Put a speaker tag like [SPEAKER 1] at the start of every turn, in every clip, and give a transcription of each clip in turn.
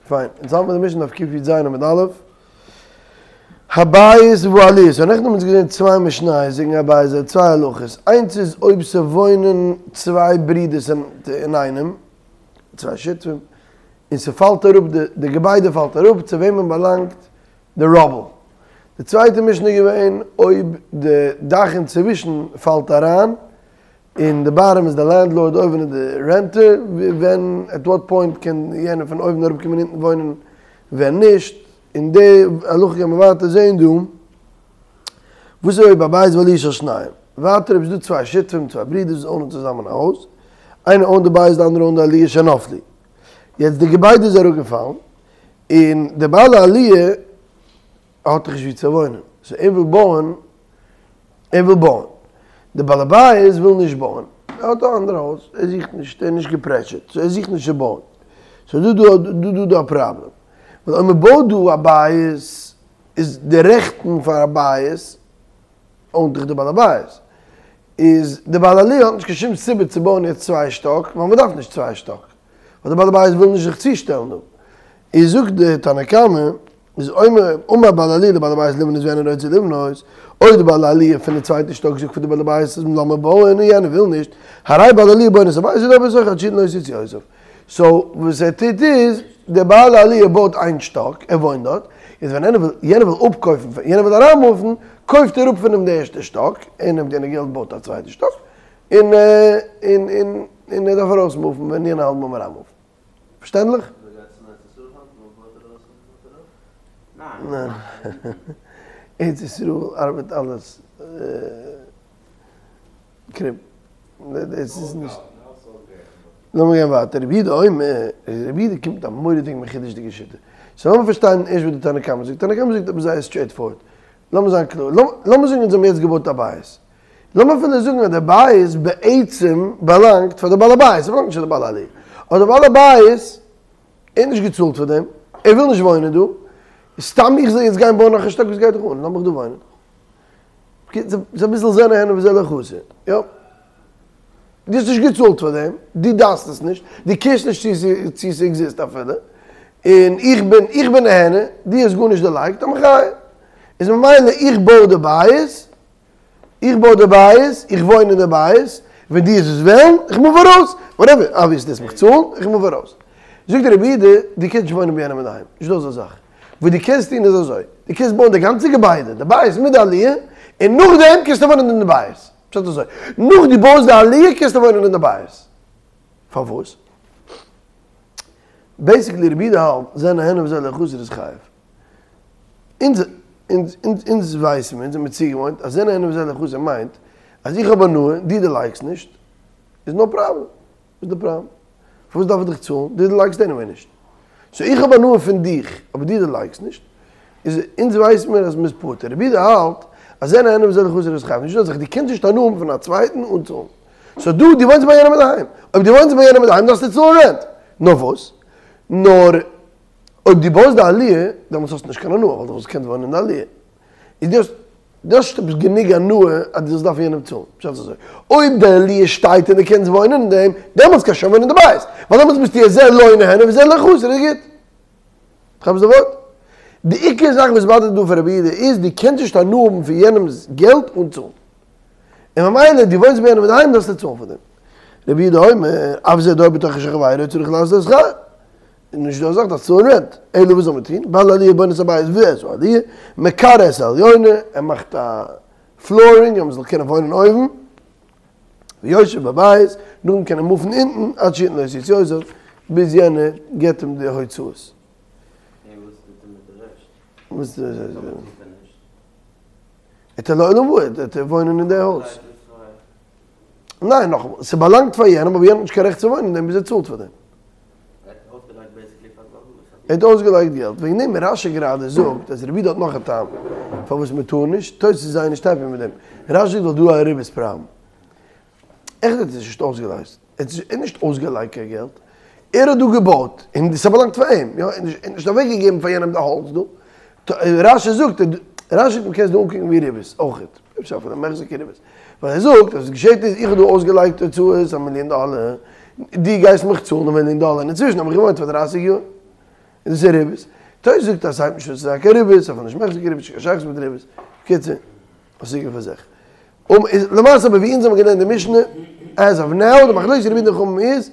[SPEAKER 1] פיין, אונז האלט מיר די משנה אויף קי"ז עמוד א', הבית והעליה, סאו נעכטן האבן אונז געזען צוויי משניות וועגן הבית, זיי צוויי הלכות, איינס איז אויב ס'וואוינען צוויי ברידערס אינאיינעם, צוויי שותפים, און ס'פאלט אראפ די די געביידע פאלט אראפ, צו וועמען באלאנגט די rubble. די צווייטע משנה איז געווען אויב די דאך אינצווישן פאלט אריין, און די bottom איז די landlord אויבן איז די renter, ווען at what point קען יענער פון אויבן אראפ קומען אונטן וואוינען ווען נישט, און די הלכה גייען מיר ווייטער זעהן דא, וואס איז אויב הבית והעליה של שניהם, ווייטער אויב איז דא צוויי שותפים צוויי ברידערס וואס own ען צוזאמען א הויז, איינער own ט די בית די אנדערע own ט די עליה שנפלו, יעצט די געביידע איז אראפגעפאלן, און די בעל העליה האט דאך נישט ווי צו וואוינען, so ער וויל בויען, ער וויל בויען, די בעל הבית וויל נישט בויען, ער האט א אנדערע הויז, ער זוכט נישט, ער איז נישט געפרעשורט, so ער זוכט נישט צו בויען, so דא דא דא דא דא א פראבלעם, ווייל אויב מען בויט דא א בית, איז די רעכטן פאר א בית, own ט דאך די בעל הבית, איז די בעל עליה האט נישט קיין שום סיבה צו בויען יעצט צוויי שטאק, ווייל מען דארף נישט צוויי שטאק, ווייל די בעל הבית וויל נישט זיך צושטעלן דא, איז זאגט די תנא קמא, איז אומר אמר בעל עליה לבעל הבית לבנות ואינו רוצה לבנות, אויב די בעל עליה פון די צווייטע שטאק זאגט פאר די בעל הבית אז לאמיר בויען און יענער וויל נישט, הרי בעל עליה בונה את הבית ודיו בתוכו עד שיתן לו את יציאותיו. so וואס ער טוט איז, דער בעל עליה בויט איין שטאק, ער וואוינט דארט, איז ווען יענער וויל יענער וויל אפקויפן פון יענער וויל אריינמופן, קויפט ער אפ פון אים די ערשטע שטאק, ער נעמט יענע געלט בויט א צווייטע שטאק, און און און און ער דארף ארויסמופן ווען יענער האלט ביים אריינמופן. פארשטענדליך? ניין. ארץ ישראל ארבעט אלעס קרום. דאס איז נישט. לאמיר גיין ווייטער. רבי יהודה אומר, רבי יהודה קומט מיט א מורא'דיגע מחודש'דיגע שיטה. so לאמיר פארשטיין ערשט וואס די תנא קמא זאגט. תנא קמא זאגט עפעס זייער straight forward. לאמיר זיין קלאר. לאמיר זאגן אונז האבן יעצט געבויט א בית. לאמיר אפילו זאגן אז די בית בעצם באלאנגט פאר די בעל הבית, ס'באלאנגט נישט פאר די בעל עליה. אבער די בעל הבית ער האט נישט געצאלט פאר דעם, ער וויל נישט וואוינען דא, סתם איך זאל יעצט גיין בויען נאך א שטאק וואס גייט דיך אן, לאמיך דא וואוינען. ס'איז אביסל זה נהנה וזה לא חסר, יא. דו האסט נישט געצאלט פאר דעם, דו דארפסט עס נישט, דו care סט נישט צו ס' exist אפילו, און איך בין איך בין נהנה, דו האסט גארנישט דערלייגט, א מחיה. איז ממילא איך בוי די בית, איך בוי די בית, איך וואוין אין די בית, ווען דו וועסט עס וועלן, איך move ארויס, whatever, obviously וועסט מיך צאלן, איך move ארויס. זאגט דער רבי יהודה, דו קענסט נישט וואוינען ביי יענעם אינדערהיים, נישט דא אזא זאך. וואס דו קענסט טון איז אזוי, דו קענסט בויען די גאנצע געביידע, די בית מיט די עליה, און נאכדעם קענסטו וואוינען אין די בית. פשט אזוי, נאך דו בויסט די עליה קענסטו וואוינען אין די בית. פארוואס? basically רבי יהודה האלט, זה נהנה וזה לא חסר איז חייב. אונז אונז אונז ווייסן מיר, אונז זעמיר צוגעוואוינט אז זה נהנה וזה לא חסר מיינט אז איך האב הנאה, דו דערלייגסט נישט, איז no problem. וואס איז די פראבלעם? פארוואס דארף איך דיך צאלן? דו דערלייגסט anyway נישט. so איך האב הנאה פון דיך, אבער דו דערלייגסט נישט. איז אונז ווייסן מיר אז מ'איז פטור. רבי יהודה האלט אז זה נהנה וזה לא חסר איז חייב. נישטא אזא זאך, דו קענסט נישט הנאה האבן פון א צווייטן אן צאלן. so דו, דו וואוינסט ביי יענעם אינדערהיים. אויב דו וואוינסט ביי יענעם אינדערהיים דארפסטו צאלן rent. נאר וואס? נאר אויב דו בויסט די עליה, דעמאלטס האסטו נישט קיין הנאה, ווייל דו וואלסט געקענט וואוינען אין די עליה. איז דו האסט, דו האסט נישט עפעס גענוג הנאה אז דו זאלסט דארפן יענעם צאלן. פשט איז אזוי, אויב די עליה שטייט און דו קענסט וואוינען אין דעם, דעמאלטס קענסטו שוין וואוינען אין די בית, ווייל דעמאלטס ביסטו א זה לא נהנה וזה לא חסר, איז גוט. כאפסט די ווארט? די עיקר זאך וואס באדערט דא פאר רבי יהודה איז, דו קענסט נישט הנאה האבן פון יענעמ'ס געלט אן צאלן. און ממילא דו וואוינסט ביי יענעם אינדערהיים דארפסטו צאלן פאר דעם. רבי יהודה אומר, אף זה דיו בתוכו של חבירו צריך לעשות שכר. איז נישט דא א זאך דארפסט צאלן rent, אלא וואס זאל מען טון, בעל עליה בונה את הבית ואת העליה, מקרה את העליונה, ער מאכט א flooring אז מען זאל קענען וואוינען אויבן, ויושב בבית, נאכדעם קען ער מופן אונטן עד שיתן לו את יציאותיו, ביז יענער געבט אים די הוצאות.
[SPEAKER 2] און וואס טוט ער מיט די רעשט?
[SPEAKER 1] וואס
[SPEAKER 2] טאמער טוט ער נישט?
[SPEAKER 1] ער וועט לעולם ועד וועט ער וואוינען אין די הויז. ניין נאכאמאל, ס'באלאנגט פאר יענעם אבער יענער האט נישט קיין רעכט צו וואוינען אין דעם ביז ער צאלט פאר דעם.
[SPEAKER 2] ער האט אויסגעלייגט basically פאר די בעל הבית.
[SPEAKER 1] ער האט אויסגעלייגט געלט, וועגן דעם רשי גראדע זאגט אז רבי יהודה האט נאך א טעם פארוואס מען טאר נישט, תוס' איז זייער נישט happy מיט דעם, רשי זאגט ווייל דא א ריבית פראבלעם. עכט האט ער עס נישט אויסגעלייזט, ער האט נישט אויסגעלייגט קיין געלט, ער האט דא געבויט און ס'באלאנגט פאר אים, יא, ער האט נישט אוועק געגעבן פאר יענעם די האלץ דא, רשי זאגט, רשי זאגט מ'קען עס דא אנקוקן ווי ריבית אויכעט, אפשר אפילו מחזיק ריבית, ווייל ער זאגט אז וואס געשעט איז איך האב דא אויסגעלייגט הוצאות א מיליאן דאלער, דו גייסט מיך צאלן א מיליאן דאלער, אינצווישן האב איך געוואוינט פאר דרייסיג יאר. און דאס איז ריבית. תוס' זאגט אז ס'הייבט נישט אן צו זיין קיין ריבית, אפילו נישט מחזיק ריבית, נישט קיין שייכות מיט ריבית. בקיצור, א סוגיא פאר זיך. למעשה אבער ווי אונז האבן געלערנט די משנה, עז אוו נאו, די מחלוקת רבי יהודה און חכמים איז,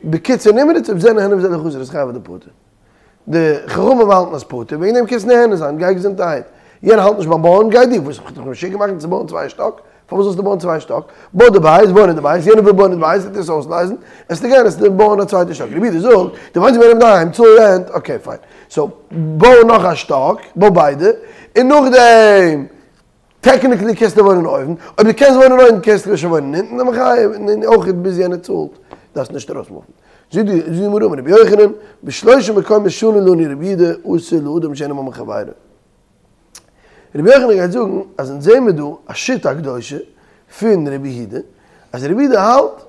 [SPEAKER 1] בקיצור נמרץ, אויב זה נהנה וזה לא חסר איז חייב אדער פטור. די חכמים האלטן אז פטור, וועגן דעם קענסט נהנה זיין, גיי געזונטערהייט. יענער האלט נישט ביים בויען, גיי דו, וואס, כ'האב דיך משוגע געמאכט צו בויען צוויי שטאק? פארוואס זאלסטו בויען צוויי שטאק? בוי די בית, וואוין אין די בית, יענער וויל בויען אין די בית, וועט ער עס אויסלייזן, עסטו גיין עסטו בויען א צווייטע שטאק. רבי יהודה זאגט, דו וואוינסט ביי יענעם אינדערהיים, צאל רענט, אקעי פיין. סאו, בוי נאך א שטאק, בוי ביידע, און נאכדעם, טעקניקלי קענסטו וואוינען אויבן, אויב דו קענסט וואוינען אויבן קענסטו שוין וואוינען אונטן, א מחיה, און אויך ביז יענער צאלט, דארפסט נישט ארויסמופן. זאגט די גמרא אמר רבי יוחנן, בשלושה מקומות שנה לנו רבי יהודה אסור לאדם שיהנה ממון חבירו. רבי יוחנן גייט זאגן אז אונז זעהן מיר דא א שיטה הקדושה פון רבי יהודה, אז רבי יהודה האלט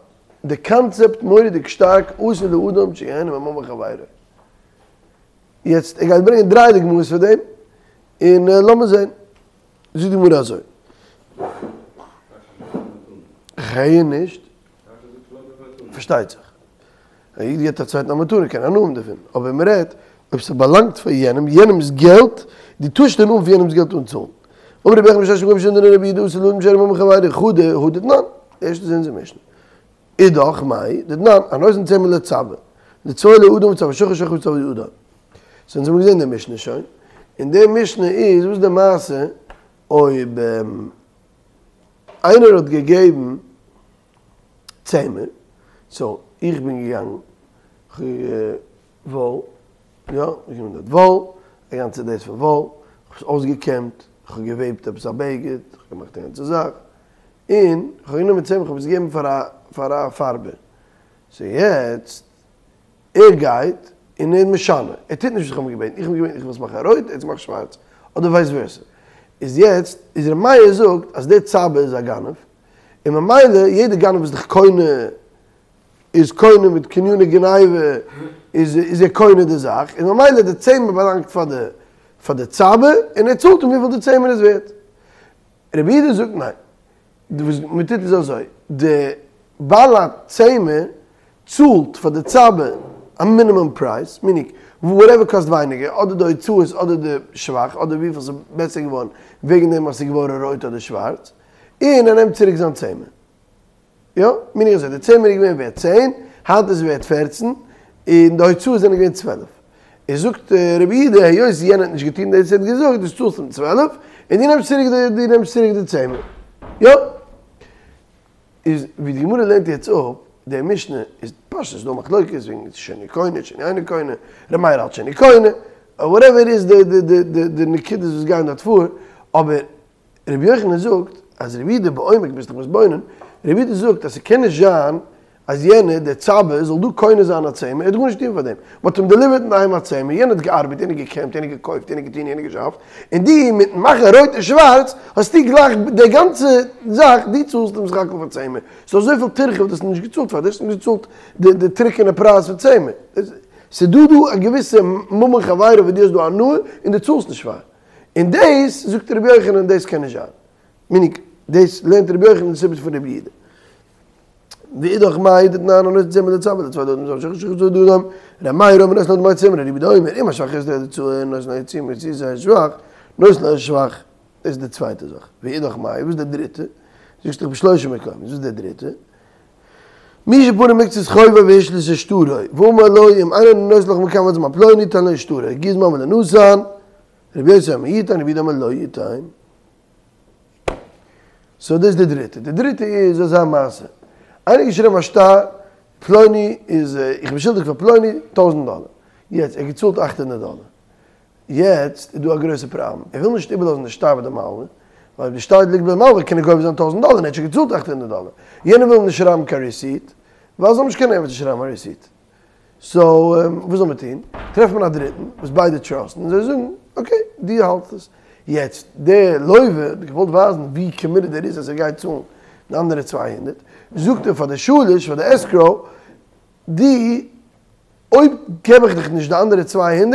[SPEAKER 1] די קאנצעפט מורא'דיג שטארק אסור לאדם שיהנה ממון חבירו. יעצט ער גייט ברענגען דריי דוגמאות פאר דעם, און לאמיר זעהן. זאגט די גמרא אזוי. כ'הער נישט. פארשטייט זיך. א איד געבט א צווייטן א מתנה קען הנאה האבן דערפון, אבער מען רעדט אויב ס'באלאנגט פאר יענעם, יענעמ'ס געלט, דו טארסט נישט הנאה האבן פון יענעמ'ס געלט אן צאלן. אמר רבי יוחנן בשלושה מקומות שנה לנו רבי יהודה אסור לאדם שיהנה ממון חבירו חדא הא דתנן, די ערשטע איז אונזער משנה. אידך מאי דתנן, הנותן צמר לצבע, לצבוע לו אדום וצבעו שחור שחור וצבעו אדום. סאו אונז האבן געזען די משנה שוין, און די משנה איז וואס די מעשה אויב איינער האט געגעבן צמר, סאו איך בין געגאנגען, כ'האב וואל, יא, איך גענומען דארט וואל, א גאנצע דאס פון וואל, כ'האב עס אויסגעקעמט, כ'האב געוועבט עפעס א בגד, כ'האב געמאכט א גאנצע זאך, און כ'האב גענומען צמר, כ'האב עס געגעבן פאר א פאר א פארבער, סאו יעצט ער גייט און ער איז משנה, ער טוט נישט וואס איך האב אים געבעטן, איך האב אים געבעטן איך וויל עס מאכן רויט, ער האט עס געמאכט שווארץ, אדער ווייס ווערסע. איז יעצט, איז ר' מאיר זאגט אז דער צבע איז א גנב, און ממילא יעדער גנב איז דאך קונה, איז קונה מיט קניני גניבה, איז איז ער קונה די זאך, און ממילא די צמר באלאנגט פאר די פאר די צבע, און ער צאלט אים וויפיל די צמר איז ווערט. רבי יהודה זאגט ניין, וואס מען טוט איז אזוי, די בעל הצמר צאלט פאר די צבע א מינימום פרייז, מינינג וואטעווער קאסט ווייניגער, אדער די הוצאות אדער די שבח, אדער וויפיל ס'איז בעסער געווארן וועגן דעם אז ס'איז געווארן רויט אדער שווארץ, און ער נעמט צוריק זיין צמר. יא, מינינג אזוי, די צמר איז געווען ווערט צען, היינט איז ווערט פערצן, און די הוצאות זענען געווען 12. איז זאגט רבי יהודה, היות יענער האט נישט געטון דאס ער האט געזאגט, דו צאלסט אים 12, און דו נעמסט צוריק די, דו נעמסט צוריק די צמר. יא. איז ווי די גמרא לערנט יעצט אפ די משנה, איז פשטות דא מחלוקת וועגן שני קונה, שני אינו קונה, ר' מאיר האלט שני קונה, וואטעווער איז די די די די די נקודות וואס גייען דארט פאר, אבער רבי יוחנן זאגט אז רבי יהודה בעומק ביסט דיך מתבונן, רבי יהודה זאגט אז ס'קען נישט זיין אז יענער, דער צבע, זאל דא קונה זיין א צמר, ער האט גארנישט געטון פאר דעם, מ'האט אים דעליווערט אינדערהיים א צמר, יענער האט געארבעט, יענער האט געקעמט, יענער האט געקויפט, יענער האט געטון, יענער האט געשאפט, און דו מיטן מאכן רויט און שווארץ, האסטו גלייך די גאנצע זאך, דו צאלסט אים סך הכל פאר צמר, ס'איז אזויפיל טירחה וואס דו האסט נישט געצאלט פאר, דו האסט נישט געצאלט די טרוקענע פרייז פון צמר, ס'איז דא דא א געוויסע ממון חברו וואס דו האסט דא הנאה און דו צאלסט נישט פאר. און דאס זאגט רבי יוחנן דאס קען נישט זיין. מינינג, דאס לערנט רבי יוחנן די סיבות פון רבי יהודה. ואידך מאי דתנן הנותן צמר לצבע לצבוע לו אדום וצבעו שחור שחור וצבעו אדום ר' מאיר אומר נותן לו דמי צמר רבי יהודה אומר אם השבח יותר ההוצאה נותן לו אם הוצאתו השבח נותן לו השבח דאס איז די צווייטע זאך. ואידך מאי וואס איז די דריטע? זאגסט דאך בשלושה מקומות וואס איז די דריטע? מי שפנה מקצת חובו והשליט את שטרו, ואמר לו אם אין אני נותן לך מכאן ועד זמן פלוני תן לו שטרו, הגיע זמן ולא נתן, רבי יוסי אומר יתן, רבי יהודה אומר לא יתן. סאו דאס איז די דריטע. די דריטע איז אזא מעשה. איינער האט געשריבן א שטר, פלוני איז, איך בין שולדיג פאר פלוני טויזנט דאלער. יעצט, ער האט געצאלט אכט הונדערט דאלער. יעצט איז דא א גרויסע פראבלעם, ער וויל נישט איבערלאזן די שטר ביי די מלווה, ווייל אויב די שטר ליגט ביי די מלווה קען ער גובה זיין טויזנט דאלער און ער האט שוין געצאלט אכט הונדערט דאלער. יענער וויל נישט שרייבן קיין רעסיט, ווייל זיי האבן נישט קיין נערוון צו שרייבן א רעסיט. סאו וואס זאל מען טון? טרעפט מען א דריטן וואס ביידע טראסטן און זיי זאגן אקעי דו האלטסט עס. יעצט דער לווה האט געוואלט ווייזן ווי קאמיטעד ער איז אז ער גייט צאלן די אנדערע 200, זאגט ער פאר די שליש, פאר די עסקראו, דו אויב געב איך דיך נישט די אנדערע 200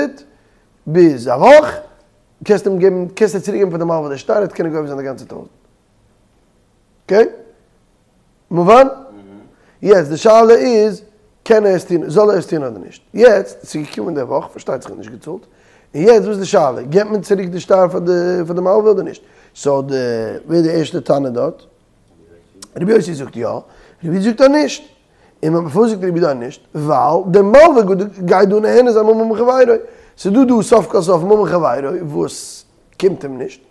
[SPEAKER 1] ביז א וואך, קענסטו אים געבן, קענסטו צוריק געבן פאר די מלווה די שטר, ער וועט קענען גובה זיין די גאנצע טויזנט. אקעי? מובן? יעצט די שאלה איז. קען ער עס טון, זאל ער עס טון אדער נישט? יעצט, ס'איז געקומען די וואך, פארשטייט זיך ער האט נישט געצאלט, און יעצט וואס איז די שאלה, געבט מען צוריק די שטר פאר די פאר די מלווה אדער נישט? סאו די, ווער איז די ערשטע תנא דארט? רבי יוסי זאגט יא, רבי יהודה זאגט אז נישט. און פארוואס זאגט רבי יהודה אז נישט? ווייל די מלווה גייט דא נהנה זיין ממון מחבירו. ס'איז דא דא סוף כל סוף ממון חברו וואס קומט אים נישט,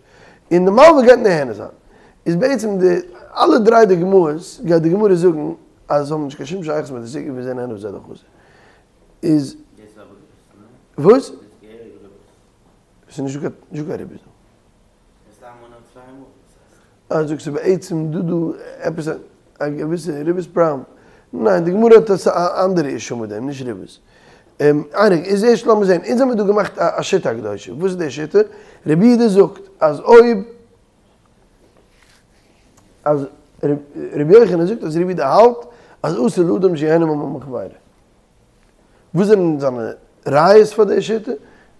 [SPEAKER 1] און די מלווה גייט נהנה זיין. איז בעצם די אלע דריי דוגמאות גייט די גמרא זאגן אז זיי האבן נישט קיין שום שייכות מיט די סוגיא פון זה נהנה וזה לא חסר. איז וואס? ס'איז נישטא קיין ריבית דא. אה, זאגסטו בעצם דא דא עפעס א געוויסע ריבית פראבלעם? ניין, די גמרא האט א אנדערע אישו מיט דעם, נישט ריבית. עניוועי, איז ערשט לאמיר זען, אונז האמיר דא געמאכט א שיטה הקדושה, וואס איז די שיטה? רבי יהודה זאגט אז אויב אז רבי יוחנן זאגט אז רבי יהודה האלט אז אסור לאדם שיהנה ממון מחבירו. וואס זענען זיינע ראיות פאר די שיטה?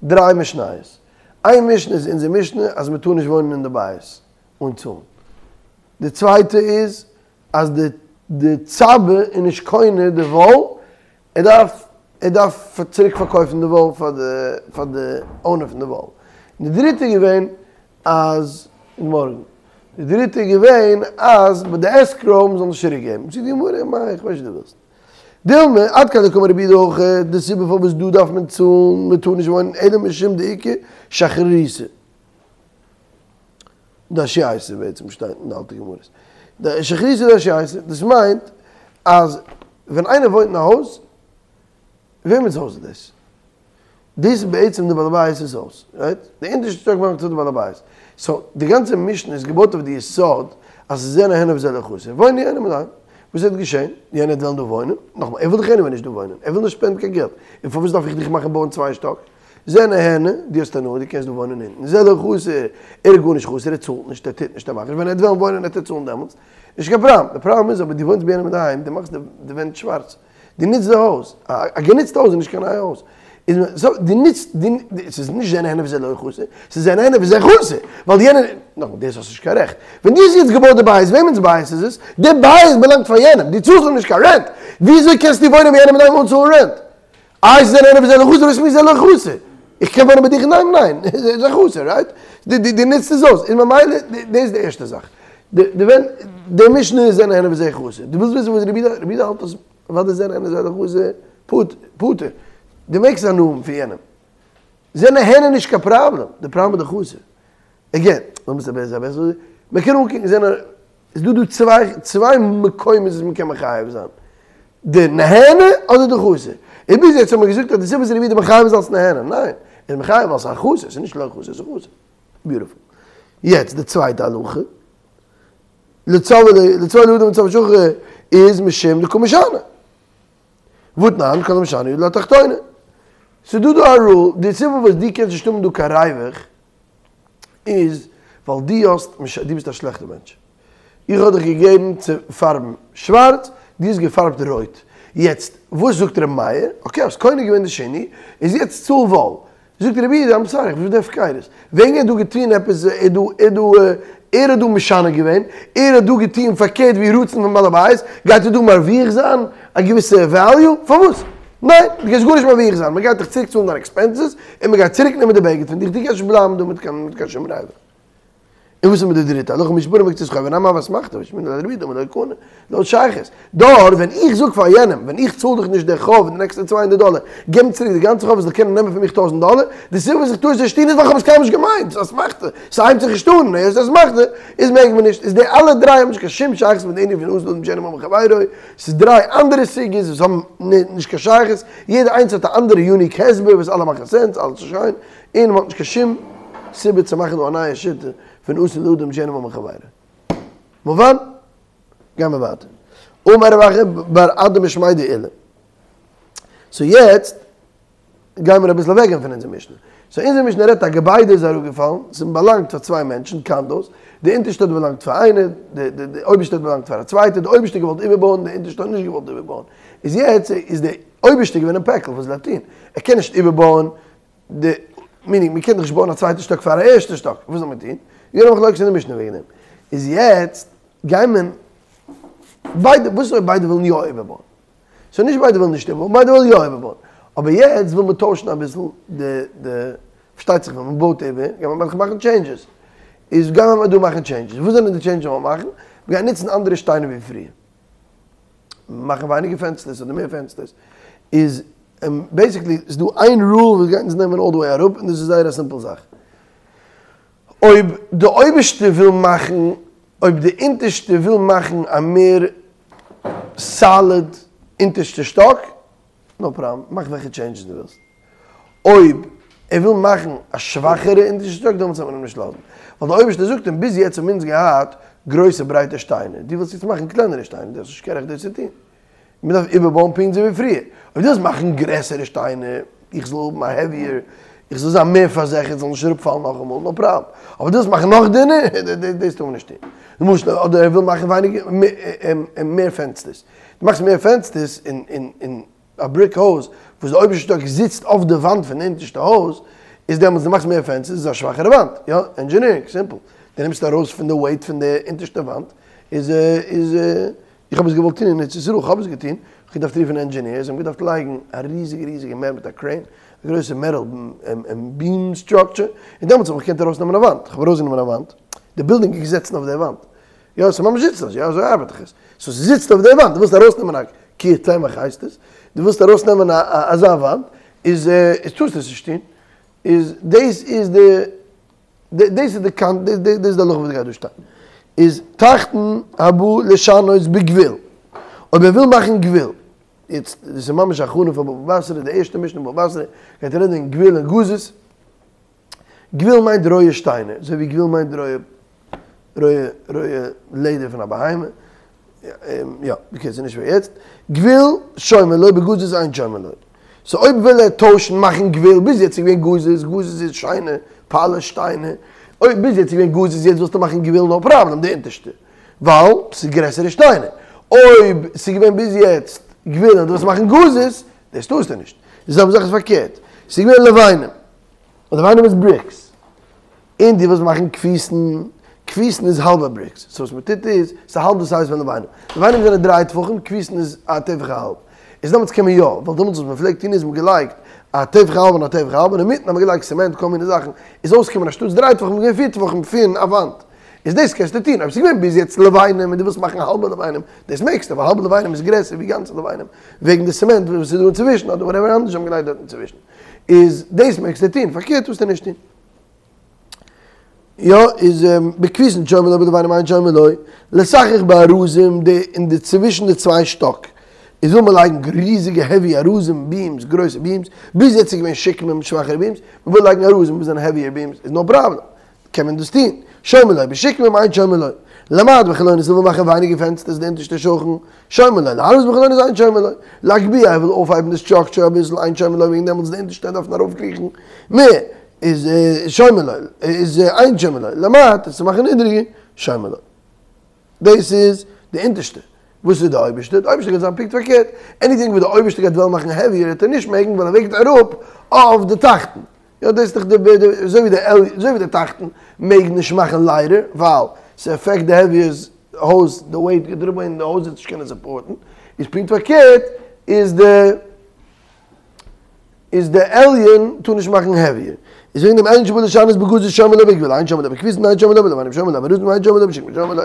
[SPEAKER 1] דריי משניות. איין משנה איז אונזער משנה אז מען טאר נישט וואוינען אין די בית אן צאלן. די צווייטע איז אז די די צבע איז נישט קונה די וואל, ער דארף ער דארף צוריק פארקויפן די וואל פאר די פאר די אונער פון די וואל. און די דריטע איז געווען אז מארגן. די דריטע איז געווען אז ביי די עסקראו מען זאל נישט צוריק געבן. זאגט די גמרא, מאי איך ווייס נישט וואס דו ווילסט. דילמא, עד כאן לא קאמר רבי יהודה הכא, די סיבה פארוואס דא דארף מען צאלן, מען טאר נישט וואוינען אלא משום דאיכא שחריתא. דאשייתא בעצם שטייט אין די אלטע גמרות. שחרורתא דאשייתא, דאס מיינט אז ווען איינער וואוינט אין א הויז, וועמענס הויז איז דאס? דאס איז בעצם די בעל הבית'ס הויז, רייט? די אונטערשטע שטאק באלאנגט צו די בעל הבית. סאו, די גאנצע משנה איז געבויט אויף די יסוד אז ס'איז זה נהנה וזה לא חסר. וואוין יענעם אליין. וואס וועט געשען? יענער וועט וועלן דא וואוינען. נאכאמאל, ער וויל דאך עניוועי נישט דא וואוינען. ער וויל נישט ספענדן קיין געלט. און פארוואס דארף איך דיך מאכן בויען צוויי שטאק? זה נהנה, דו האסט הנאה, דו קענסט דא וואוינען אונטן. זה לא חסר, ער איז גארנישט חסר, ער צאלט נישט, ער טוט נישט, ער מאכט נישט. ווען ער וועט וועלן וואוינען וועט ער צאלן דעמאלטס. נישט קיין פראבלעם. די פראבלעם איז אבער דו וואוינסט ביי יענעם אינדערהיים, דו מאכסט די ווענט שווארץ. דו נוצט די הויז, א גענוצטע הויז איז נישט קיין נייע הויז, איז מען, סאו דו נוצט, דו, ס'איז נישט זה נהנה וזה לא חסר, ס'איז זה נהנה וזה חסר, ווייל יענער, נאכאמאל דאס האסט נישט קיין רעכט, ווען דו האסט יעצט געבויט די בית, וועמענס בית איז עס? די בית באלאנגט פאר יענעם, דו צאלסט אים נישט קיין רענט, וויאזוי קענסטו וואוינען ביי יענעם אינדערהיים אן צאלן רענט? איי ס'איז זה נהנה וזה לא חסר, וואס מיינט זה לא חסר? איך קען וואוינען ביי דיך אינדערהיים? ניין, ס'איז א חסר, רייט? דו נוצט עס אויס, איז ממילא, דאס איז די ערשטע זאך. די ווען די משנה איז זה נהנה וזה חסר. דו ווילסט וויסן וואס רבי יהודה, רבי יהודה האלט אז אוודאי זה נהנה וזה חסר, פטור. דו מעגסט הנאה האבן פון יענעם. זה נהנה נישט קיין פראבלעם, די פראבלעם איז די חסר. עגעין, לאמיר עס בעסער בעסער, מען קען אנקוקן זה נהנה, איז דא דא צוויי צוויי מקומות וואס מען קען מחייב זיין. די נהנה אדער די חסר. און ביז יעצט האט מען געזאגט אז די סיבה וואס רבי יהודה מחייב איז אלס נהנה. ניין, ער איז מחייב ווייל ס'איז א חסר, ס'איז נישט לא חסר, ס'איז חסר. ביוטיפול. יעצט די צווייטע הלכה, לצבוע לצבוע לאדם וצבע שחור איז משום דקא משני. והתנן כל המשנה ידו לתחתונה. ס'דא דא א רול, די סיבה וואס דו קענסט נישט האבן דא קיין ריווח איז ווייל דו האסט, דו ביסט א שלעכטע מענטש. איך האב דיך געגעבן צו פארבן שווארץ, דו האסט געפארבט רויט. יעצט, וואס זאגט ר' מאיר? אקעי, האסט קונה געווען די שינוי, איז יעצט צאל וואל. זאגט רבי יהודה, איים סארי, איך בין נישט הפקרות. וועגן ער האט דא געטון עפעס, ער האט דא, ער האט דא, ער האט דא משנה געווען, ער האט דא געטון פארקערט ווי רצון פון בעל הבית, גייט ער דא מרוויח זיין א געוויסע וועליו? פארוואס? ניין, דו גייסט גארנישט מרוויח זיין, מען גייט דיך צוריק צאלן דיינע עקספענסעס, און מען גייט צוריק נעמען די בגד פון דיך, דו גייסט נישט בלייבן דא מיט קיין מיט קיין שום ריווח. און וואס איז מיט די דריטע הלכה מי שפרע מקצת חובו נמי הוי אסמכתא ושמעינן לדרבי יהודה דאמר לא קנה, לא שייכות. דארט ווען איך זאג פאר יענעם, ווען איך צאל דיך נישט די חוב די נעקסטע 200 דאלער, געב מיר צוריק די גאנצע חוב זאל קענען נעמען פון מיך 1000 דאלער, די סיבה וואס איך טוה עס נישט טון איז ווייל איך האב עס קיינמאל נישט געמיינט, ס'איז אסמכתא, ס'הייבט זיך נישט אן, היות ס'איז אסמכתא, איז מעג מען נישט, איז די אלע דריי האבן נישט קיין שום שייכות מיט די ענין פון אסור לאדם שיהנה ממון חברו, ס'איז דריי אנדערע סוגיות וואס האבן נישט קיין שייכות, יעדע איינס האט א אנדערע יוניק הסבר וואס אלע מאכן סענס, אלעס איז שיין, און מ'האט נישט קיין שום סיבה צו מאכן דא א נייע שיטה פון אסור לאדם שיהנה ממון חברו. מובן? גיימער ווייטער. אמר רב אחא בר אדא משמיה דעולא. סאו יעצט גיימער אביסל אוועקגיין פון אונזער משנה. סאו אונזער משנה רעדט א געביידע איז אראפגעפאלן, ס'באלאנגט פאר צוויי מענטשן, קאנדאוס, די אונטערשטע האט באלאנגט פאר איינער, די די די אויבערשטע האט באלאנגט פאר א צווייטער, די אויבערשטע האט געוואלט איבערבויען, די אונטערשטע האט נישט געוואלט איבערבויען. איז יעצט איז די אויבערשטע געווען אין פעקל, וואס זאל ער טון? ער קען נישט איבערבויען די, מיענינג, מען קען דאך נישט בויען א צווייטע שטאק פאר א ערשטע שטאק, וואס זאל מען טון? איז געווען א מחלוקת אין די משנה וועגן דעם. איז יעצט גיי מען, ביידע, וואס אויב ביידע ווילן יא איבערבויען? סאו נישט ביידע ווילן נישט איבערבויען, ביידע ווילן יא איבערבויען. אבער יעצט וויל מען טוישן אביסל די די, פארשטייט זיך ווען מען בויט איבער גייט מען מאכן טשעינדזשעס. איז גייען מיר דא מאכן טשעינדזשעס. וואס זענען די טשעינדזשעס וואס מיר מאכן? מיר גייען נוצן אנדערע שטיינער ווי פריער. מאכן ווייניגער פענסטערס אדער מער פענסטערס. איז בעיסיקלי איז דא איין רול וואס גייט אונז נעמען אלל די וועי אראפ און דאס איז זייער א סימפל זאך. אויב די אויבערשטע וויל מאכן, אויב די אונטערשטע וויל מאכן א מער סאליד אונטערשטע שטאק, נאו פראבלעם, מאך וועלכע טשעינדזשעס דו ווילסט. אויב ער וויל מאכן א שוואכערע אונטערשטע שטאק דעמאלטס וועט מען אים נישט לאזן. ווייל די אויבערשטער זאגט אים, ביז יעצט האבן אונז געהאט גרויסע ברייטע שטיינער, דו ווילסט יעצט מאכן קלענערע שטיינער, דו האסט נישט קיין רעכט דאס צו טון. מען דארף איבערבויען פונקט אזוי ווי פריער. אויב דו ווילסט מאכן גרעסערע שטיינער, איך זאל האבן א העוויער, איך זאל זיין מער פארזיכערט, זאל נישט אראפפאלן נאכאמאל, נאו פראבלעם. אבער דו ווילסט מאכן נאך דינער, דאס טאר מען נישט טון. למשל, אדער ער וויל מאכן ווייניגער, מער פענסטערס. דו מאכסט מער פענסטערס אין א בריק הויז, וואס די אויבערשטע שטאק זיצט אויף די וואנט פון די אונטערשטע הויז, איז דעמאלטס דו מאכסט מער פענסטערס איז א שוואכערע וואנט. יא, ענדזשינירינג, סימפל. דו נעמסט ארויס פון די וועיט פון די אונטערשטע וואנט, איז איז. איך האב עס געוואלט טון אין ארץ ישראל, איך האב עס געטון, איך האב געדארפט רופן ענדזשענירס, זיי האבן געדארפט לייגן א ריזיגע ריזיגע מער מיט א קרעין, א גרויסע מעטאל ביעם סטראקטשער, און דעמאלטס האב איך געקענט ארויסנעמען א וואנט, איך האב ארויסגענומען א וואנט, די בילדינג איז געזעצן אויף די וואנט, יא ס'איז ממש זיצט אזוי, יא אזוי ארבעט דאך עס, סאו ס'זיצט אויף די וואנט, דו ווילסט ארויסנעמען א קיר תמך הייסט עס, דו ווילסט ארויסנעמען אזא וואנט, איז טארסטו עס נישט טון, איז דאס איז די. דאס איז די קאנ דאס איז די הלכה וואס גייט דא שטיין. איז תחתון הבא לשנות בגוויל. אויב ער וויל מאכן גוויל. יעצט דאס איז ממש א הכנה פאר בבא בתרא, די ערשטע משנה בבא בתרא גייט רעדן וועגן גוויל און גזית. גוויל מיינט רויע שטיינער, אזוי ווי גוויל מיינט רויע רויע רויע לעדער פון א בהמה. יא, בקיצור נישט פאר יעצט. גוויל שומעין לו בגזית אין שומעין לו. סאו אויב וויל ער טוישן מאכן גוויל, ביז יעצט איז געווען גזית, גזית איז שיינע פאליש שטיינער, אויב ביז יעצט איז געווען גזית יעצט ווילסטו מאכן גוויל נאו פראבלעם די אונטערשטע, ווייל ס'איז גרעסערע שטיינער. אויב ס'איז געווען ביז יעצט גוויל און דו ווילסט מאכן גזית, דאס טארסטו נישט. די זעלבע זאך איז פארקערט, ס'איז געווען לבנים, לבנים איז בריקס. און דו ווילסט מאכן כפיתין, כפיתין איז האלבע בריקס, סאו וואס מ'טוט איז, ס'איז האלב די סייז פון לבנים, לבנים זענען דריי טפחים, כפיתין איז א טפח א האלב, איז דעמאלטס קען מען יא, ווייל דעמאלטס וואס מ'פלעגט טון איז מ'האט געלייגט א טפח א האלב און א טפח א האלב, און אינמיטן האט מען געלייגט סעמענט כל מיני זאכן, איז אויסגעקומען אנשטאטס דריי טפחים איז געווען פיר טפחים פון א וואנט, איז דאס קענסטו טון, אויב ס'איז געווען ביז יעצט לבנים און דו ווילסט מאכן האלבע לבנים, דאס מעגסטו, ווייל האלבע לבנים איז גרעסער ווי גאנצע לבנים, וועגן די סעמענט וואס איז דא אינצווישן אדער וואטעווער אנדערש האבן געלייגט דארט אינצווישן, איז דאס מעגסטו טון, פארקערט טארסטו נישט טון. יא איז בכפיתין שומעין לו בלבנים אין שומעין לו, לסכך בארזים די אין די צווישן די צוויי שטאק איז וויל מען לייגן ריזיגע העווי ארזים ביעמס גרויסע ביעמס, ביז יעצט איז געווען שקמים שוואכערע ביעמס, מען וויל לייגן ארזים וואס זענען העוויער ביעמס איז נאו פראבלעם קען מען דאס טון, שומעין לו בשקמים אין שומעין לו, למעט בחלונות וויל מען מאכן ווייניגער פענסטערס די אונטערשטע שכן, שומעין לו, להרבות בחלונות אין שומעין לו, להגביה ער וויל אויפהייבן די סטראקטשער אביסל אין שומעין לו וועגן דעמאלטס די אונטערשטע דארפן ארויפקריכן מער. איז שומעין לו, איז אין שומעין לו, למטה צו מאכן נידריגער, שומעין לו. דאס איז די אונטערשטע. וואס איז די אויבערשטע? די אויבערשטע גייט זיין פונקט פארקערט. עניטינג וואס די אויבערשטע גייט וועלן מאכן העוויער וועט ער נישט מעגן ווייל ער וועגט אראפ אויף די תחתון. יא דאס איז דאך די אזוי ווי די אזוי ווי די תחתון מעג נישט מאכן לייטער ווייל ס'עפעקט די העוויער הויז די וועיט גייט אראפ און די הויז וועט נישט קענען סופארטן. איז פונקט פארקערט איז די. איז די עליון טאר נישט מאכן העוויער, איז וועגן דעם עליון שבא לשנות בגזית שומעין לו בגוויל אין שומעין לו בכפיתין אין שומעין לו בלבנים שומעין לו בארזים אין שומעין לו בשקמים שומעין לו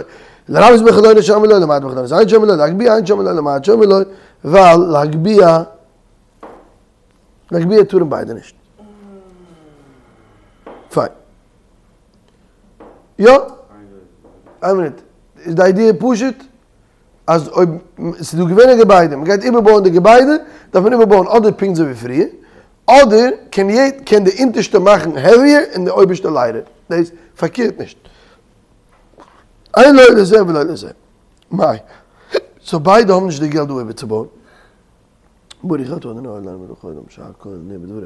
[SPEAKER 1] לרבות בחלונות שומעין לו למעט בחלונות אין שומעין לו להגביה אין שומעין לו למעט שומעין לו ווייל להגביה להגביה טארן ביידע נישט. פיין. יא? איין מינוט. איז די איידיע פשוט? אז אויב ס'איז דא געווען א געביידע, מ'גייט איבערבויען די געביידע, דארף מען איבערבויען אדער פונקט אזוי ווי פריער, אדער קען יעד קען די אונטערשטע מאכן העוויער און די אויבערשטע לייטער, דאס פארקערט נישט. אין לא לזה ולא לזה. מאי. סאו ביידע האבן נישט די געלט דא איבערצובויען. ברוך אתה ה' אלוהינו מלך העולם שהכל נהיה בדברו.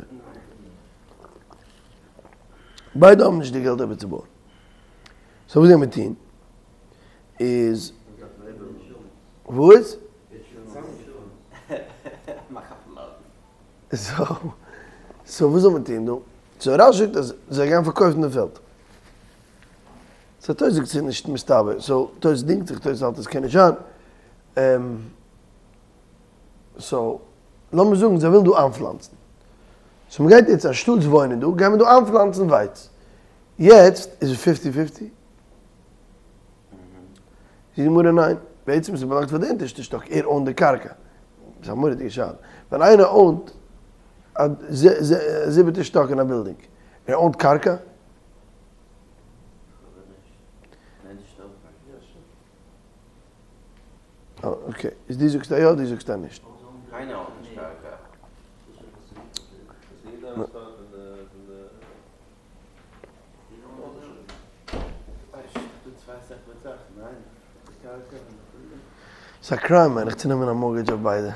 [SPEAKER 1] ביידע האבן נישט די געלט איבערצובויען. סאו וואס גייט מען טון? איז וואס? סאו וואס זאל מען טון דא? סאו רש"י זאגט אז זיי גייען פארקויפן די פעלד. סאו תוס' זאגט ס'איז נישט מסתבר, סאו תוס' דינגט זיך, תוס' האלט עס קען נישט זיין. סאו לאמיר זאגן זיי ווילן דא איינפלאנצן, סאו מ'גייט יעצט אנשטאטס וואוינען דא גייען מיר דא איינפלאנצן ווייץ, יעצט איז עס פיפטי פיפטי? זאגט די גמרא ניין, בעצם ס'באלאנגט פאר די אונטערשטע שטאק, ער אוינט די קרקע, ס'איז א מורא'דיגע שאלה, ווען איינער אוינט א זיבעטע שטאק אין א בילדינג, ער אוינט קרקע? אקעי, איז דו זאגסט א יא, דו זאגסט א נישט.
[SPEAKER 2] קיינער האט נישט קרקע.
[SPEAKER 1] ס'איז א קריים מיין איך צו נעמען א מארגעדזש אויף ביידע.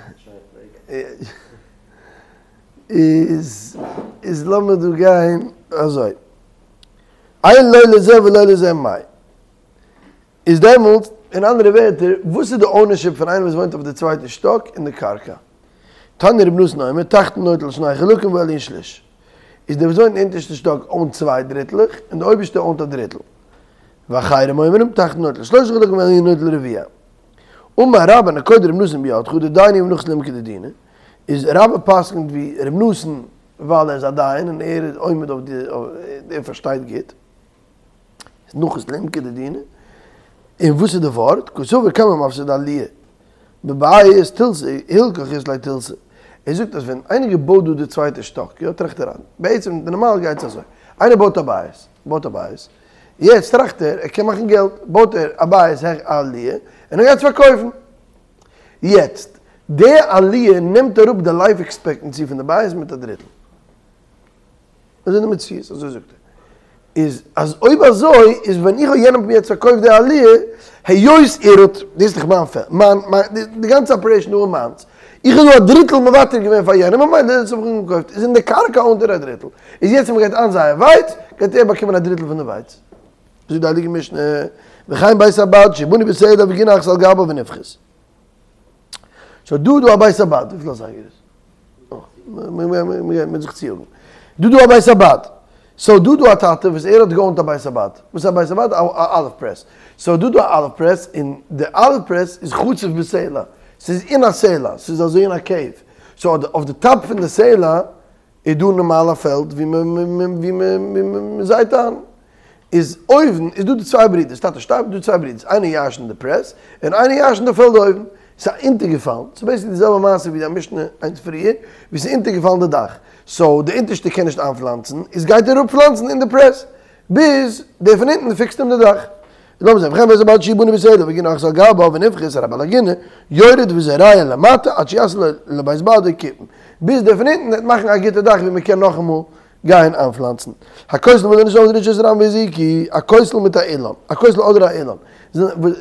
[SPEAKER 1] איז איז לאמיר דא גיין אזוי. אין לא לזה ולא לזה מאי. איז דעמאלטס, אין אנדערע ווערטער, וואס איז די אונערשיפ פון איינער וואס וואוינט אויף די צווייטע שטאק אין די קרקע? תניא רבי נתן אומר, תחתון נוטל שני חלקים ועליון שליש. איז דער וואס וואוינט אין אונטערשטע שטאק אוינט צוויי דריטלעך, און די אויבערשטע אוינט א דריטל. ואחרים אומרים, תחתון נוטל שלושה חלקים ועליון נוטל רביע. אמר רבה נקוט רבי נתן בידך דדיין הוא ונחית לעומקא דדינא, איז רבה פסק'נט ווי רבי נתן ווייל ער איז א דיין און ער איז עומד אויף די, ער פארשטייט גוט. איז נחית לעומקא דדינא, און וואס איז די ווארט? קסבר כל המפסיד עליה בבית תילתא הלכך אית ליה תילתא, ער זאגט אז ווען איינער געבויט דא די צווייטע שטאק, יא טראכט אריין, בעצם די נארמאל גייט עס אזוי, איינער בויט א בית, בויט א בית, יעצט טראכט ער ער קען מאכן געלט, בויט ער א בית העכער א עליה, און ער גייט עס פארקויפן, יעצט די עליה נעמט אראפ די לייף עקספעקטענסי פון די בית מיט א דריטל. אזוי איז די מציאות, אזוי זאגט ער. איז אז אויב אזוי איז ווען איך האב יענעם יעצט פארקויפט די עליה, היות ער האט, דאס איז דאך מיין פעלד, מיין, מיין, די גאנצע אפערעישן דא איז מיינס, איך האב דא א דריטל מוותר געווען פאר יענעם, ממילא דאס האב איך אים געקויפט, איז אין די קרקע אוינט ער א דריטל, איז יעצט ווען מ'גייט איינזייען ווייץ, גייט ער באקומען א דריטל פון די ווייץ. זאגט די הייליגע משנה, וכן בית הבד שבנוי בסלע וגינה אחת על גביו ונפחת. סאו דא איז דא א בית הבד, וויפיל אזייגער איז? מ'גייט זיך צויאגן. דא דא א בית הבד. סאו דא דא א טאטע וואס ער האט געאונט א בית הבד. וואס איז א בית הבד? א אליוו פרעס. סאו דא דא א אליוו פרעס, און די אליוו פרעס איז חצוף בסלע. ס'איז אין א סלע. ס'איז אזוי אין א קעיוו. סאו אויף די טאפ פון די סלע איז דא נארמאל א פעלד ווי מ'זייט איין. איז אויבן איז דא די צוויי ברידערס, טאטע שטארבט, דא צוויי ברידערס, איינער ירש'נט די פרעס, און איינער ירש'נט די פעלד אויבן, ס'איז אונטערגעפאלן, ס'איז בעיסיקלי די זעלבע מעשה ווי די משנה איינס פריער, ווי ס'איז אונטערגעפאלן די דאך, סאו די אונטערשטע קען נישט איינפלאנצן, איז גייט ער אראפפלאנצן אין די פרעס, ביז דער פון אונטן פיקסט אים די דאך. לאמיר זען, וכן בית הבד שבנוי בסלע וגינה אחת על גביו ונפחת הרי בעל הגינה, יורד וזורע למטה עד שיעשה לבית בדו קיפון, ביז דער פון אונטן וועט מאכן א גוטע דאך ווי מ'קען נאכאמאל גייען איינפלאנצן. הכותל והאילן שנפלו לרשות הרבים והזיקו, א כותל מיט א אילן, א כותל אדער א אילן,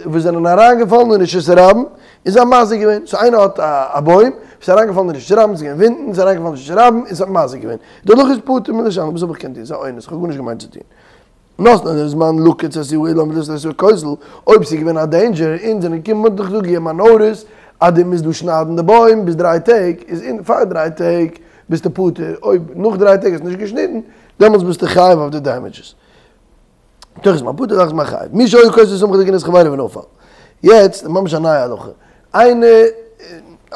[SPEAKER 1] וואס זענען אריינגעפאלן אין רשות הרבים, און זיי האבן מזיק געווען. סאו איינער האט א בוים וואס איז אריינגעפאלן אין רשות הרבים, ס'איז געווען ווינטן, ס'איז אריינגעפאלן אין רשות הרבים, און ס'האט מזיק געווען. די הלכה איז פטור מלשלם, וואס האב איך געקענט טון? ס'איז א אונס, כ'האב גארנישט געמיינט צו טון. נתנו לזמן לקוץ את האילן ולסתור את הכותל, אויב ס'איז געווען א דעינדזשער, אונז זענען געקומען מ'האט דאך דא געגעבן א נאוטיס אז דו מוזט דא שניידן די בוים ביז דריי טעג, איז אין פאר דריי טעג ביסטו פטור, אויב נאך דריי טעג האסט נישט געשניטן, דעמאלטס ביסטו חייב אויף די דעמעדזשעס. תוך זמן פטור לאחר זמן חייב. מי שהיה כותלו סמוך לגינת חבירו ונפל. יעצט ממש א נייע הלכה. איינער,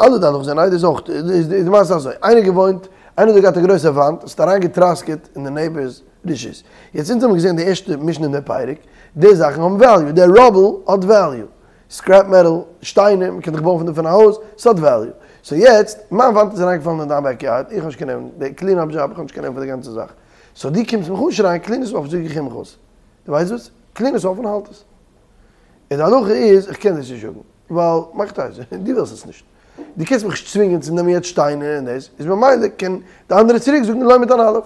[SPEAKER 1] אלע די הלכות זענען ניי, דאס אויך, איז די מעשה אזוי, איינער געוואוינט, איינער האט דא געהאט א גרויסע וואנט, עס האט אריין געטראסקעט אין די נעיבערס רשות. יעצט אונז האבן געזען די ערשטע משנה אין די פרק, די זאכן האבן וועליו, די ראבל האט וועליו, סקרעפ מעטאל, שטיינער, מ'קען דאך בויען פון דעם א הויז, ס'האט וועליו. סאו יעצט, מיין וואנט איז אריינגעפאלן אין דיין בעק יארד, איך האב נישט קיין נערוון, די קלין אפ דזשאב, איך האב נישט קיין נערוון פאר די גאנצע זאך. סאו דו קומסט מיך אנשרייען קלין עס אויף, זאג איך אים וואס? דו ווייסט וואס? קלין עס אויף און האלט עס. און די הלכה איז, איך קען דאס נישט זאגן, ווייל מאכט אויס, דו ווילסט עס נישט. דו קענסט מיך נישט צווינגען צו נעמען יעצט שטיינער און דאס, איז ממילא קען די אנדערע צוריק זאגן לא מיט אן אלף.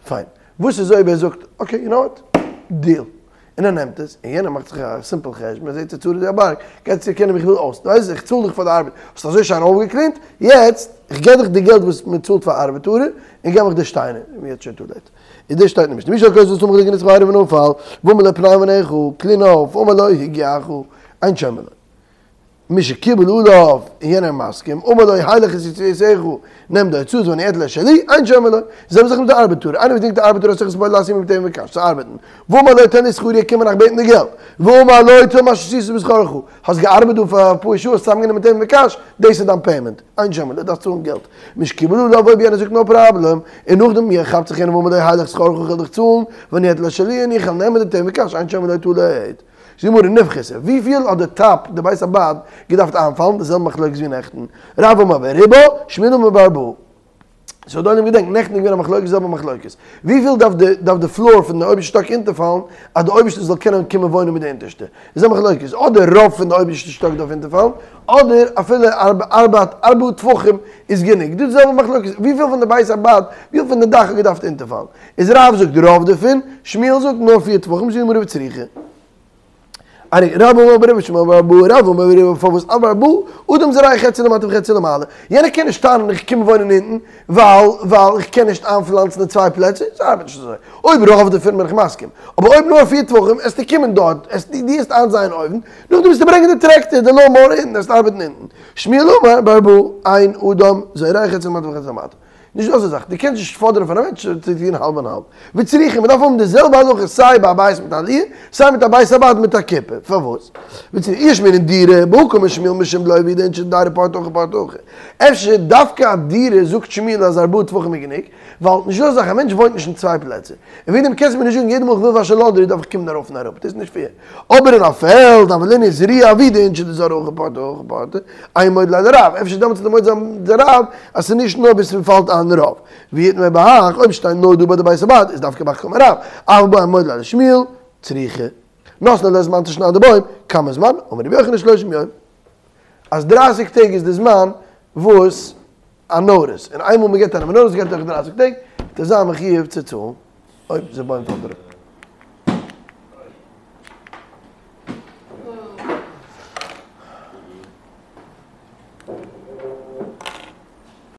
[SPEAKER 1] פיין. וואס איז אויב ער זאגט, אקעי, יו נאו וואט, דיעל. און ער נעמט עס, און יענער מאכט זיך א סימפל חשבון, ער זעט ס'איז צרה ווי א בארג, גייט צו יענעם איך וויל אויס, דו ווייסט איך צאל דיך פאר די ארבעט, האסט אזוי שיין אויפגעקלינט, יעצט איך געב דיך די געלט וואס מען צאלט פאר ארבעטארער, און געב מיך די שטיינער, און יעצט שוין טו לעיט. איז דאס שטייט אין משנה, מי שהיה כותלו סמוך לגינת חבירו ונפל, ואמר לו פנה מעליך, קלין אויף, אמר לו הגיעך, אין שומעין לו. משקיבל עליו, און יענער מסכים, אמר לו הילך את יציאתך, נעם די הוצאות ואני אטול את שלי, אין שומעין לו. די זעלבע זאך מיט די ארבעטאר, איינער וואס דינגט די ארבעטאר האט זיך עס מועד לעשות מיט אים וקש צו ארבעטן, ואמר לו תן לי שכרי קום איך בעטן די געלט, ואמר לו טול מה שעשית בשכרך, האסט געארבעט דא פאר אפאר שעה האסט צוזאמגענומען תבן וקש, דאס איז דיין פעימענט, אין שומעין לו, דארפסט צאלן געלט, משקיבל עליו אויב יענער זאגט נאו פראבלעם, און נאכדעם כאפט זיך יענער ואמר לו הילך שכרך איך וועל דיך צאלן, ואני אטול את שלי און איך וועל נעמען די תבן וקש, אין שומעין לו תלית. זאגט די גמרא ניפחתא, וויפיל האט די טאפ, די בית הבד, געדארפט איינפאלן? די זעלבע מחלוקת ווי נעכטן, רב אמר ברובה, שמואל אמר בארבעה. סאו די עולם געדענקט, נעכטן איז געווען א מחלוקת, די זעלבע מחלוקת. וויפיל דארף די דארף די פלאר פון די אויבערשטע שטאק אונטערפאלן אז די אויבערשטע זאל קענען קומען וואוינען מיט די אונטערשטע? די זעלבע מחלוקת, אדער רוב פון די אויבערשטע שטאק דארף אונטערפאלן, אדער אפילו ארבעה ארבעה טפחים איז גענוג. דא די זעלבע מחלוקת, וויפיל פון די בית הבד, וויפיל פון די דאך האט געדארפט אונטערפאלן? איז רב זאגט רוב דערפון, שמואל זאגט נאר פיר טפחים, זאגט די גמרא וצריכא. ארי, רב אמר ברובה שמואל אמר בארבעה, רב אמר ברובה פארוואס אבל בארבעה, אדם זורע חציו למטה וחציו למעלה, יענער קען נישט טענה'ן איך קום וואוינען אונטן ווייל ווייל איך קען נישט איינפלאנצן אין צוויי פלעצער, ס'ארבעט נישט אזוי, אויב רוב דערפון בין איך מסכים, אבער אויב נאר פיר טפחים, עסטו קומען דארט, עסטו דו עסט איינזייען אויבן, נאכדעם וועסטו ברענגען די טרעקטער, די לאון מאוער אונטן, עסטו ארבעטן אונטן. שמואל אמר בארבעה, אין אדם זורע חציו למטה וחציו למעלה. נישט דא אזא זאך, דו קענסט נישט פאדערן פון א מענטש צו טון האלב און האלב. וצריכא, מען דארף האבן די זעלבע הלכה סיי ביי א בית מיט א עליה, סיי מיט א בית הבד מיט א כיפה. פארוואס? וצריכא, אי אשמעינן דירה, בהא קאמר שמואל משום דלא עבידא אינשי דדיירי פרטא הכא ופרטא הכא. אפשר דווקא א דירה זאגט שמואל אז ארבעה טפחים איז גענוג, ווייל נישט דא אזא זאך, א מענטש וואוינט נישט אין צוויי פלעצער. און וועגן דעם קענסטו מיר נישט זאגן יעדע מאל איך וויל וואשן לאנדרי דארף איך קומען ארויף און אראפ, דאס איז נישט פעיר. אבער אין א פעלד, הוה לינהו זריעה עבידא אינשי דזרעי הכא פרטא הכא פרטא, אימא מודה ליה לרב, אפשר דעמאלטס וועט ער מודה זיין די רב אז ס'איז נישט נאר ביז ס'פאלט איין רוב. ואי איתמר בהך, אויב שטייט נאר דא ביי די בית הבד, איז דווקא בהך קאמר רב, אבל בהא מודה ליה לשמואל, צריכא. נתנו לו זמן תשנדו בו, כמה זמן? אמר רבי יוחנן שלושים יום. אז דרייסיג טעג איז די זמן וואס א נאוטיס, און איינמאל מ'געט איינעם א נאוטיס גייט דורך דרייסיג טעג, וועט ער זיין מחיוב צו צאלן, אויב די בוים פאלט אראפ.